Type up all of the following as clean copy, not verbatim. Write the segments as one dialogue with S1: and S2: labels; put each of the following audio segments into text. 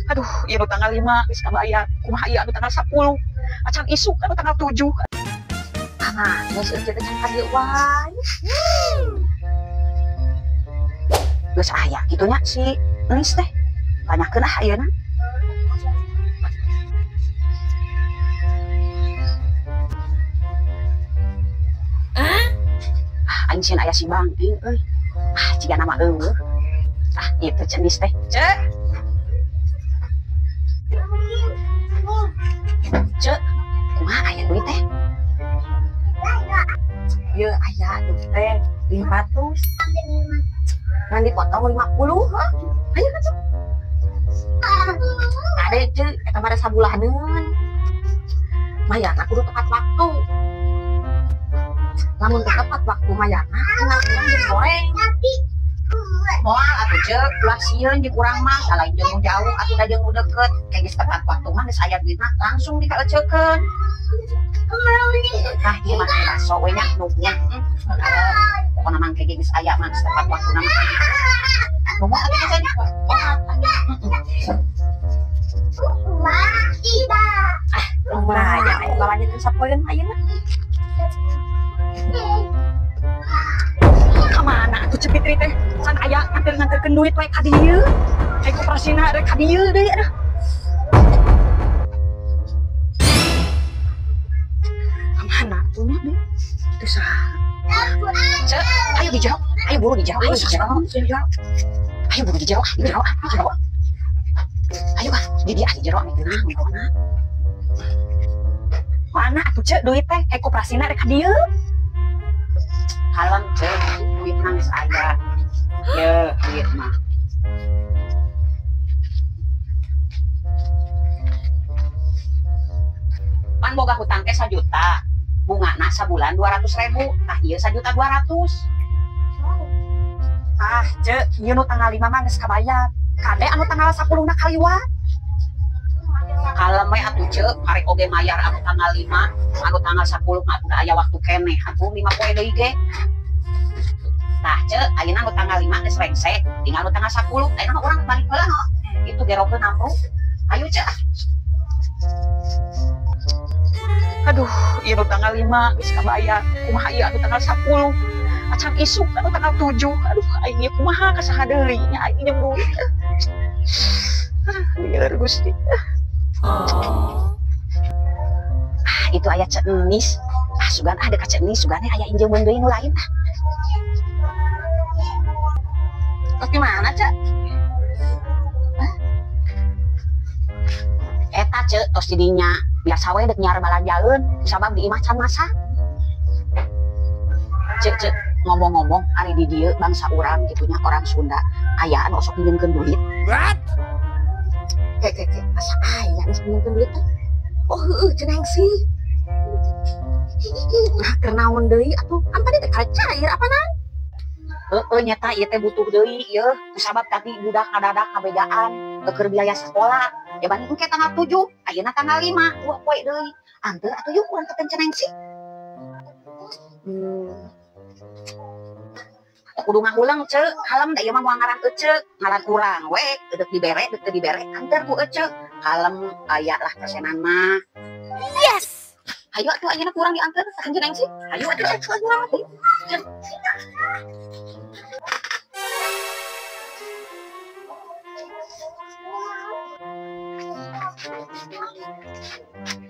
S1: Aduh, ieu nu tanggal 5 geus kabayar. Kumaha ieu anu tanggal 10? Acan isuk anu tanggal 7.
S2: Ah, geus eueuh teh can ka dieu wae.
S1: Geus aya kitu nya si Enis teh. Tanyakeun ah ayeuna. Ah, aing sieun aya si Bang Ing euy. Ah, jiga nama eueuh. Ah, itu Ceu Enis teh. Ceu. Ceu, kumaha aya duit teh?
S2: Ieu aya duit teh 500. Ngan dipotong 50, heuh. Ayo ka, Ceu. Ade, Ceu, eta mah sabulaneun. Mayarna kudu tepat waktu. Lamun teu tepat waktu mayarna, cenah urang digoreng.
S1: Moal atuh Ceu, ulah sieun jeung urang mah, lain jeung nu jauh atuh da jeung nu deukeut. Kayak geus tepat waktu mah geus aya duitna langsung dikaeuceukeun. Tah ieu mah bakso we nya nu nya. Pokona mah kayak geus aya mah geus tepat waktuna mah. Nuhun atuh geus nya.
S2: Ah, lumayan aya balanjeun sapoeun ayeuna.
S1: Kamana atuh Ceu Fitri teh? Can aya nganter-nganterkeun duit we ka dieu. Ai koperasina rek ka dieu deui aduh. Kamana atuh nya deui? Teu saha. Ceu, ayo di jero. Ayo buru di jero, ayo di jero. Ayo buru di jero, di jero, di jero. Ayo ah, di dia di jero ame geunah mana. Mana atuh Ceu duit teh? Ai koperasina rek ka dieu. Kalem Ceu, duit mah geus aya. Ye, duit mah. Pan boga hutang teh 1 juta. Bungana sabulan 200.000. Tah ieu 1.200.000.
S2: Ah, Ceu, ieu nu tanggal 5 mah geus kabayar. Kade anu tanggal 10 na kaliwat.
S1: Kalem we atuh Ceu, arek oge mayar anu tanggal 5, anu tanggal 10 mah atuh aya waktu keneh atuh 5 poe deui ge. Tah Ceu, ayeuna nu tanggal 5 geus rengse, tinggal nu tanggal 10, ayeuna mah urang balik heula no. Itu gerokeun amru. Ayo Ceu. Aduh, ieu nu tanggal 5 geus kabayar. Kumaha ieu anu tanggal 10? Acan isuk anu tanggal 7. Aduh, aing ieu kumaha ka saha deui nya aing minjem duit. Ah, lieur Gusti. Ah, itu aya Ceu Enis. Ah, sugan ah dekat Ceu Enis, sugan aya injeumeun deui nu lain ah.
S2: Terus gimana, Ceu?
S1: Eta Ceu tos di dinya. Biasa we dek nyiar balanjaeun, sabab di imah can masak. Ceu, Ceu, ngomong-ngomong ari di dieu bangsa urang kitu nya orang Sunda aya anu osok minjemkeun duit.
S3: What?
S2: Ke ke ke, asa aya anu sok minjemkeun duit teh? Oh heueuh cenah sih. Nah, keur naon deui atuh? Kan tadi teh karek cair apa naon?
S1: Heeh nyata ieu teh butuh deui ieu, kusabab tadi budak ngadadak ngabejaan keur biaya sekolah. Ya bani engke tanggal 7, ayeuna tanggal 5, 2 poe deui. Anteur atuh yuk urang ka Ceneng sih. Kudu ngahuleng Ceu, kalem da ieu mah moal ngaran eceu, ngaran urang we, deuk dibere, deuk teu dibere, anteur ku eceu. Kalem aya lah persenan mah.
S3: Yes.
S1: Ayo atuh ayeuna ku urang dianteur ka Ceneng sih. Ayo atuh atuh urang atuh.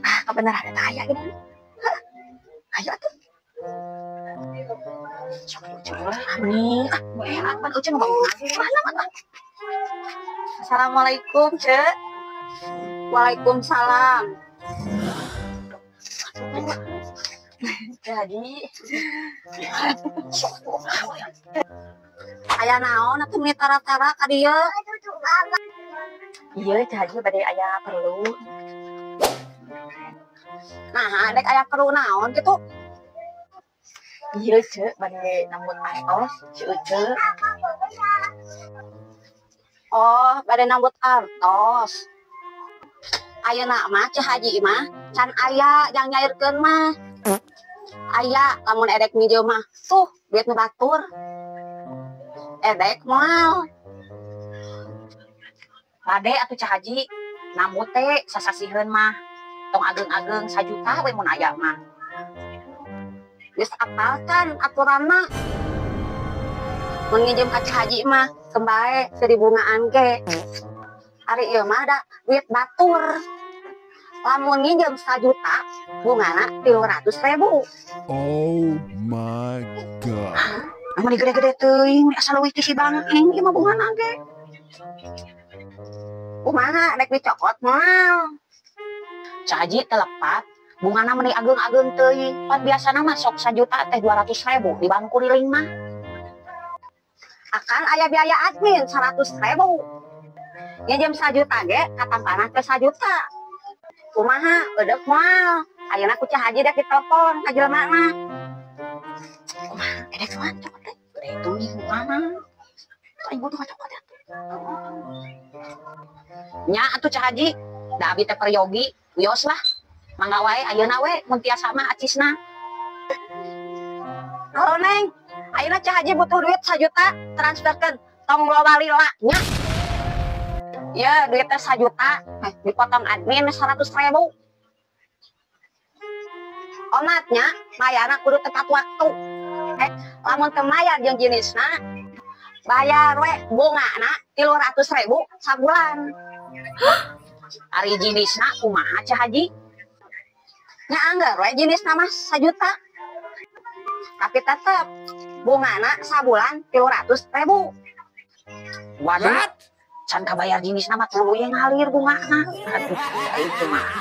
S2: Ah, kebenaran eta aya geuning. Heuh. Ayo atuh.
S1: Sok lucu lah. Meni, ah, enak pan Uce ngomong. Mana mana.
S2: Assalamualaikum, Ceu. Waalaikumsalam. Jadi, aya naon atuh meni tara-tara ka dieu? Ieu Ceu Haji bade aya perlu. Nah, dek aya perlu naon kitu? Ieu Ceu bade nambut artos, Ceu Uce. Oh, bade nambut artos. Ayeuna mah Ceu Haji mah can aya jang nyairkeun mah. Aya lamun edek minjem mah tuh duit nu batur. Edek moal.
S1: Bade atuh, Ceu Haji, nambut teh sasasiheun mah. Tong ageng-ageng, 1 juta we mun aya mah.
S2: Geus apal kan aturanna? Mun nginjem ka Ceu Haji mah kembae teu dibungaan ge. Ari ieu mah da duit batur. Lamun nginjem 1 juta, bungana 300 ribu.
S3: Oh my God.
S1: Anu gede-gede teuing, asa leuwih ti si Bang Eng ieu mah bungana ge.
S2: Kumaha, rek dicokot moal?
S1: Ceu Haji, teu lepat, bungana meni ageng-ageng teuing. Pan biasana mah sok 1 juta teh 200 ribu di bank kuriling mah.
S2: Akan aya biaya admin 100 ribu. Nginjem 1 juta ge katampana ke 1 juta. Kumaha, eudek moal? Ayeuna ku Ceu Haji dek ditelepon ka jelemana.
S1: Kumaha, edek mah cokot teh. Gede teuing bungana. Aing butuh cokot ya. Nya atuh, Ceu Haji, da abi teh peryogi, wios lah. Mangga wae ayeuna we mun tiasa mah acisna.
S2: Halo, Neng, ayeuna Ceu Haji butuh duit 1 juta, transferkeun, tong loba lila nya. Ya, duitnya 1 juta, dipotong admin 100 ribu. Omatnya, mayarna kudu tepat waktu. Lamun teu mayar jeung jinisna, bayar we bungana 300 ribu sabulan.
S1: Ari jinisna kumaha, Ceu Haji?
S2: Nya anggar we jinisna mah 1 juta. Tapi tetep bungana sabulan 300 ribu.
S1: Waduh, can kabayar jinisna mah tuluy ngalir bungana. Aduh, aing kumaha.